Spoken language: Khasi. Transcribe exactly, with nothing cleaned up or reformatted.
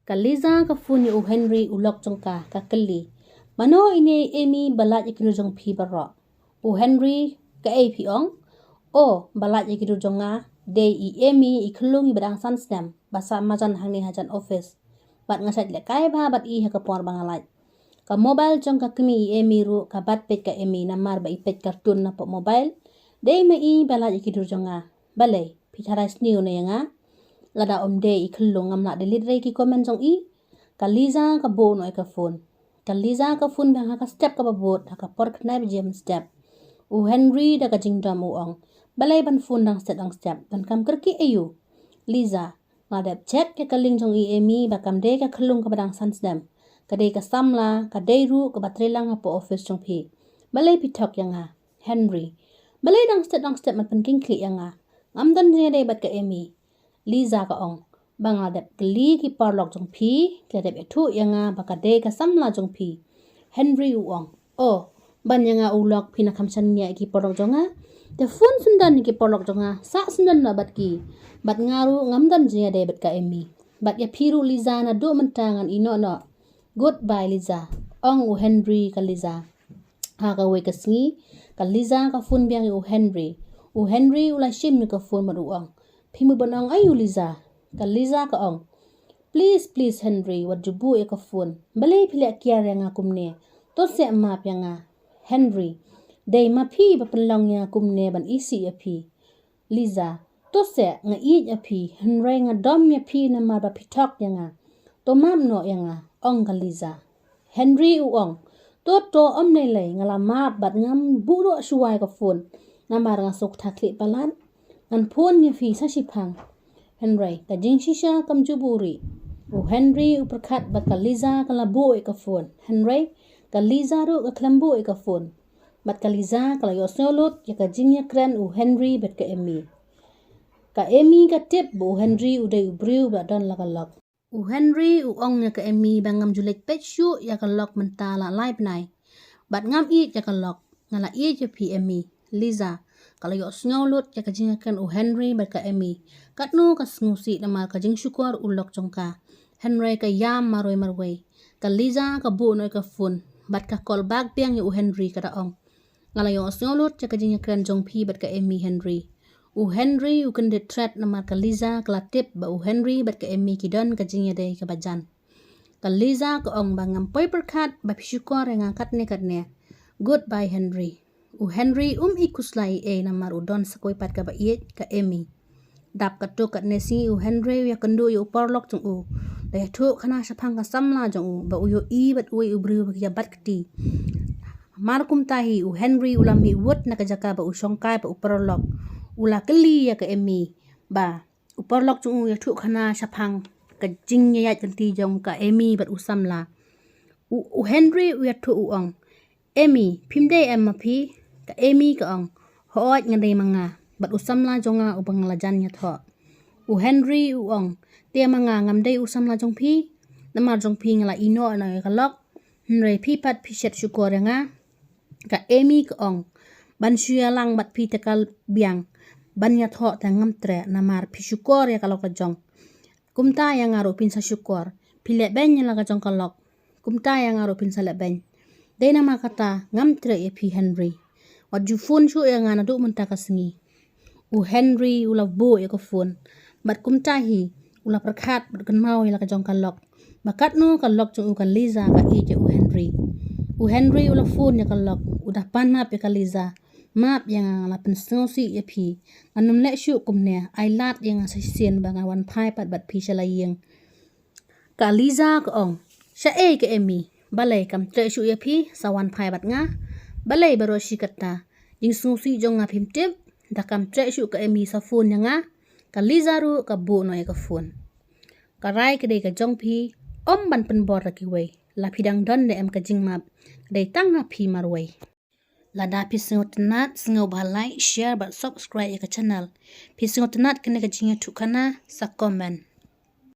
Ka Liza ka phone ïa u Henry u lok jong ka, ka kylli. Mano ine i Amy ba lait ïa ki dur jong phi baroh? U Henry, kaei phi ong? Oh, ba lait ïa ki dur jong nga, dei i Amy i khyllung iba dang san snem, ba sah marjan hangne hajan office. Bad nga shait lehkai bha bad i ha ka por ba nga lait. Ka mobile jong ka kmie i Amy ruh ka bat peit ka Amy namar ba i peit cartoon napoh mobile. Dei ma i ba lait ïa ki dur jong nga. Balei, phi tharai sniew ne ïa nga? Lada ym dei i khyllung ngam lah delete re ki comment jong i. Ka Liza ka buh noh ïa ka phone. Ka Liza ka phone biang ha ka step kaba bud, ha ka por khyndai baje mynstep. U Henry da ka jingdom u ong. Balei ban phone dang step dang step, donkam kyrkieh aïu? Liza, nga dep check ïa ka link jong i Amy ba kam dei ka khyllung kaba dang san snem. Ka dei ka samla, ka dei ruh kaba trei lang hapoh office jong phi. Balei phi thok ïa nga? Henry, balei dang step dang step men pynkhih ïa nga? Ngam don jingïadei bad ka Amy. Liza ka ong. Ba nga dep kylli ki paralok jong phi, ki la dep ïathuh ïa nga ba ka dei ka samla jong phi. Henry u ong. Oh, ban ïa nga u lok phi na kham shaniah ïa ki paralok jong nga? Te phone syndon ïa ki paralok jong nga, sah syndon noh bad ki. Bad nga ruh ngam don jingïadei bad ka Amy. Bad ïa phi ruh Liza naduh mynta ngan ïeh noh noh. Goodbye Liza, ong u Henry ka Liza. Ha kawei ka sngi, ka Liza ka phone biang ïa u Henry. U Henry u la shim ïa ka phone bad u ong. Phi mut ban ong aïu Liza? Ka Liza ka ong. Please, please Henry, wat ju buh ïa ka phone. Balei phi leh kiar ïa nga kumne? To seh map ïa nga. Henry. Dei ma phi ba pynlong ïa nga kumne ban isih ïa phi. Liza. To seh, nga ïeit ïa phi, hynrei nga dom ïa phi namar ba phi thok ïa nga. To map noh ïa nga, ong ka Liza. Henry u ong. To to ym lei lei, nga la map bad ngam buh ruh shuwa ïa ka phone. Namar nga sngewkhuslai palat. Ngan phone ïa phi sa shiphang. Hynrei ka jingshisha kam ju buhrieh. U Henry u pyrkhat ba ka Liza ka la buh ïa ka phone. Hynrei ka Liza ruh ka khlem buh ïa ka phone. Bad ka Liza ka la ïohsngew lut ïa ka jingïakren u Henry bad ka Amy. Ka Amy ka tip ba u Henry u dei u briew ba don la ka lok. U Henry u ong ïa ka Amy ba ngam ju leit peit shuh ïa ka lok mynta la lai bnai. Bad ngam ïeit ïa ka lok, nga la ïeit ïa phi Amy. Liza, ka la ïohsngew lut ïa ka jingïakren u Henry bad ka Amy. Katno ka sngewsih namar ka jingshukor u lok jong ka. Hynrei ka ïam marwei marwei. Ka Liza ka buh noh ïa ka phone bad ka call back biang ïa u Henry ka da ong. Nga la ïohsngew lut ïa ka jingïakren jong phi bad ka Amy Henry. U Henry u kyndit threat namar ka Liza ka la tip ba u Henry bad ka Amy ki don ka jingïadei kaba jan. Ka Liza ka ong ba ngam poi pyrkhat ba phi shukor ïa nga katne katne. Goodbye Henry. U Henry um i khuslai ei namar u don sa kawei pat kaba ïeit ka Amy. Dap katto katne sngi u Henry u ïakynduh ïa u paralok jong u. Da ïathuh khana shaphang ka samla jong u ba u ïohi bad uwei u briew ba ki ïa bat kti. Mar kumta hi u Henry u la mih wut na ka jaka ba u shongkai bad u paralok. U la kylli ïa ka Amy ba u paralok jong u ïathuh khana shaphang ka jingïaid lynti jong ka Amy bad u samla. U, u Henry u ïathuh u ong. Amy, phim dei em ma phi? Ka Amy ka ong. Hooid nga dei ma nga, bad u samla jong nga uba nga la jan ïathoh. U Henry u ong. Te ma nga ngam dei u samla jong phi? Namar jong phi nga la ïeh noh ïa ka lok. Hynrei phi pat phi shet shukor ïa nga. Ka Amy ka ong. Ban shu ïalang bad phi te ka biang. Ban ïathoh te ngam treh namar phi shukor ïa ka lok la jong. Kumta ïa nga ruh phin sa shukor. Phi lehbeiñ ïa la ka jong ka lok. Kumta ïa nga ruh phin sa lehbeiñ. Dei namar kata ngam treh ïa phi Henry. Wat ju phone shuh ïa nga naduh mynta ka sngi. U Henry u la buh ïa ka phone. Bad kumta hi u la pyrkhat bad kynmaw ïa la ka jong ka lok. Ba katno ka lok jong u ka Liza ka ïeit ïa u Henry. U Henry u la phone ïa ka lok. U da pan hap ïa ka Liza. Map ïa nga, nga la pynsngewsih ïa phi. Ngan ym leh shuh kumne, ai lad ïa nga sa shisien ba ngan wan phai pat bad phi sha la ïing. Ka Liza ka ong. Shaei ka Amy? Balei kam treh shuh ïa phi sa wan phai bad nga? Balei baroh shi katta? Jingsngewsih jong nga phim tip. Da kam treh shuh ka Amy sa phone ïa nga. Ka Liza ruh ka buh noh ïa ka phone. Ka rai ka dei ka jong phi. Ym ban pynbor da kiwei. La phi dang don ne em ka jingmap? Ka dei tang ha phi marwei. Lada phi sngewtynnat, sngewbha like, share bad subscribe ïa ka channel. Phi sngewtynnat kane ka jingïathuhkhana, sa comment.